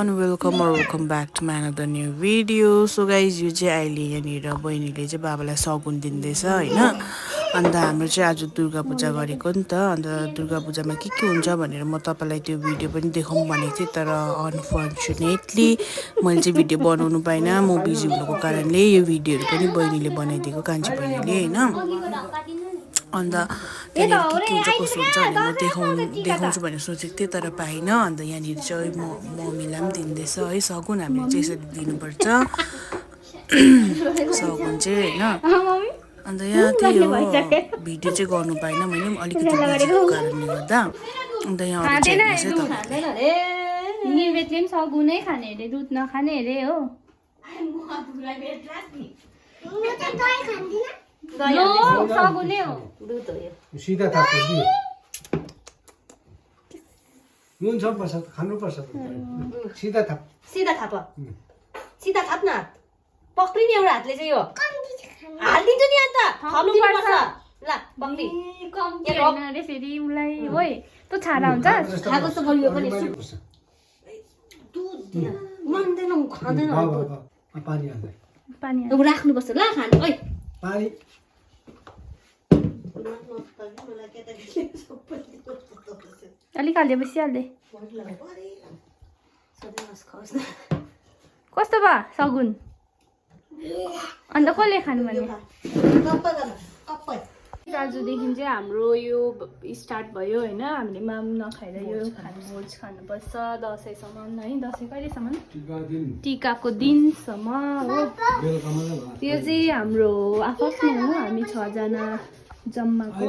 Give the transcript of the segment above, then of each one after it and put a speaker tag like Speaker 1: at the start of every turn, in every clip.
Speaker 1: everyone, welcome back to my another new video. So guys, यो चाहिँ अहिले यहाँनिर बहिनीले चाहिँ बाबालाई सगुन दिँदैछ हैन। अन्त हाम्रो चाहिँ आज दुर्गा पूजा गरेको नि त। अन्त दुर्गा पूजामा के हुन्छ भनेर म तपाईलाई त्यो भिडियो पनि देखाउँ भनेको थिएँ, तर अनफर्चुनेटली मैले चाहिँ भिडियो बनाउनु पाइन। म बिजी भएको कारणले यो भिडियोहरु पनि बहिनीले बनाइदिएको, कान्छी बहिनीले हैन। अन्त त्यहाँनिर के हुन्छ कसो हुन्छ भने म देखाउँछु भनेर सोचेको थिएँ, तर पाइन। अन्त यहाँनिर चाहिँ मम्मीलाई पनि दिँदैछ है सगुन। हामीले चाहिँ यसरी दिनुपर्छ सगुन चाहिँ हैन। अन्त यहाँ त्यही हो, भिडियो चाहिँ गर्नु पाइन मैले पनि अलिकति बिजीको कारणले गर्दा। अन्त यहाँ अरु चाहिँ हेर्नुस् है तपाईहरुले।
Speaker 2: निर्वेदले पनि सगुनै खाने अरे, दुध नखाने अरे हो। सगुनै हो, दुध हो यो।
Speaker 3: सीधा थाप्छ दि नुन छ पर्छ खानु पर्छ। सीधा थाप,
Speaker 4: सीधा थाप, सीधा थाप न। पक्रिने एउटा हातले चाहिँ यो हाल्दिन्छु नि अन्त थप्नु पर्छ। ल पक्रि
Speaker 2: कम्ती हैन अरे फेरि उलाई ओइ त छाडा हुन्छ
Speaker 4: खाएको त बलियो पनि दुध दिया मान्दैन खादैन।
Speaker 3: पानी हाल्दै
Speaker 2: पानी
Speaker 4: अब राख्नु पर्छ ल खानु। ओइ
Speaker 3: पानी
Speaker 2: अलिक हाल्देपछि हाल्दे। कस्तो भयो सगुन? अन्त कसले खानु भने? आजदेखि चाहिँ हाम्रो यो स्टार्ट भयो हैन। हामीले माम नखाएर यो खानुपर्छ दसैँसम्म है। दसैँ कहिलेसम्म? टिकाको दिनसम्म हो। यो चाहिँ हाम्रो आफ्नो हो, हामी 6 जना जम्माको।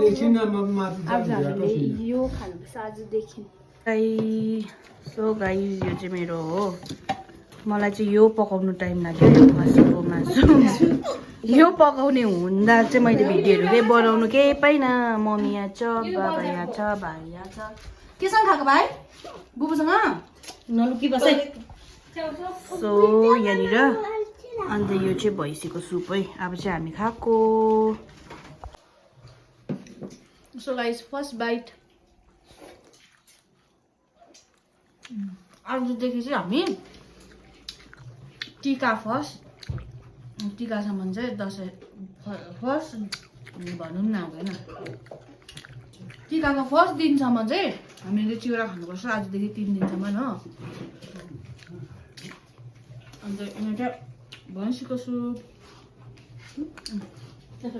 Speaker 2: आज हामीले यो खानुपर्छ आजदेखि।
Speaker 1: सो गाइस, यो चाहिँ मेरो हो। मलाई चाहिँ यो पकाउनु टाइम लाग्यो, यो खसीको मासु। यो पकाउने हुँदा चाहिँ मैले भिडियोहरु के बनाउनु केही पाइन। मम्मी यहाँ छ, बाबा यहाँ छ, भाइ यहाँ छ।
Speaker 4: केसँग खाएको भाइ? बुबुसँग नलुकी बस।
Speaker 1: सो यहाँनिर अन्त यो चाहिँ भैँसीको सुप है। अब चाहिँ हामी खाएको। So guys, first bite. आजदेखि चाहिँ हामी टिका फर्स्ट, टिकासम्म चाहिँ दसैँ फर्स्ट भनौँ न होइन। टिकाको फर्स्ट दिनसम्म चाहिँ हामीले चिउरा खानुपर्छ, आजदेखि 3 दिनसम्म हो। अन्त यहाँ चाहिँ भैँसीको सुप। यो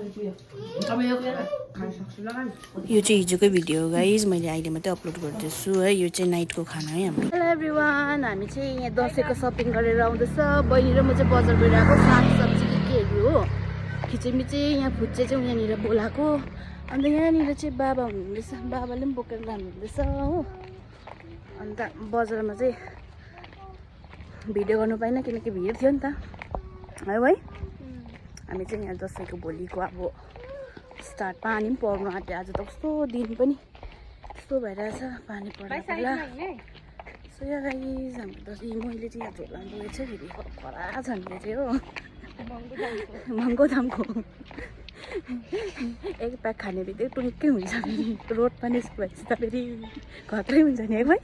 Speaker 1: चाहिँ हिजोकै भिडियो हो गाइज, मैले अहिले मात्रै अपलोड गर्दैछु है। यो चाहिँ नाइटको खाना है हाम्रो। हेलो एभ्रिवान, हामी चाहिँ यहाँ दसैँको सपिङ गरेर आउँदैछ। बहिनी र म चाहिँ बजार गएर आएको, सागसब्जी केहरू हो। खिचेमिचे यहाँ फुच्चे चाहिँ यहाँनिर बोलाएको। अन्त यहाँनिर चाहिँ बाबा हुनुहुँदैछ, बाबाले पनि बोकेर लानुहुँदैछ हो। अन्त बजारमा चाहिँ भिडियो गर्नु पाइन किनकि भिड थियो नि त है भाइ। हामी चाहिँ यहाँ दसैँको भोलिको अब स्टार्ट। पानी पनि पर्नु आँट्यो आज त, कस्तो दिन पनि यस्तो भइरहेछ, पानी पर्ला। सो यहाँ गाइज हाम्रो दसैँ मैले चाहिँ यहाँ झोला बोलेको छ फेरि खरा छ हामीले चाहिँ हो। महँगो दामको एक प्याक खाने बित्तिकै टुङ्कै हुन्छ फेरि। रोड पनि यस्तो भएपछि त फेरि खत्रै हुन्छ नि है भाइ।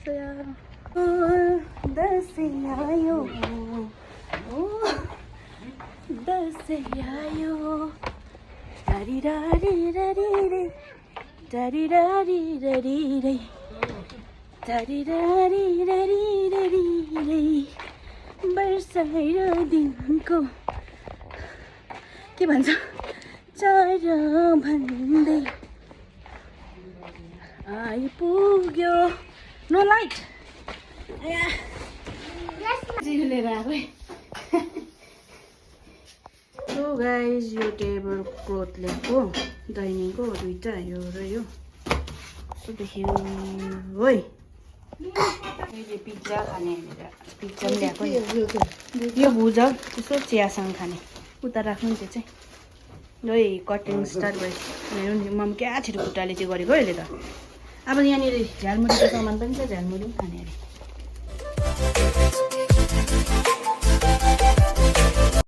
Speaker 1: सो यहाँ दसैँ आयो, दसैँ आयो, डरी डरी डरी रे, डरी डरी डरी रे, डरी डरी डरी डरी रे। वर्षाइरो दिनको के भन्छ चर भन्दै आइपुग्यो। नो लाइट लिएर आएको। सो गाइज, यो टेबल क्लोथ लिएको डाइनिङको दुईटा, यो र यो। सो देख्यो है। अहिले पिज्जा खाने, भनेर पिज्जा पनि ल्याएको। यो भुज यसो चियासँग खाने, उता राख्नु नि त्यो चाहिँ। ल कटिङ स्टार्ट भयो। मम क्या छिटो खुट्टाले चाहिँ गरेको यसले त। अब यहाँनिर झालमुरीको सामान पनि छ, झालमुरी पनि खाने अरे।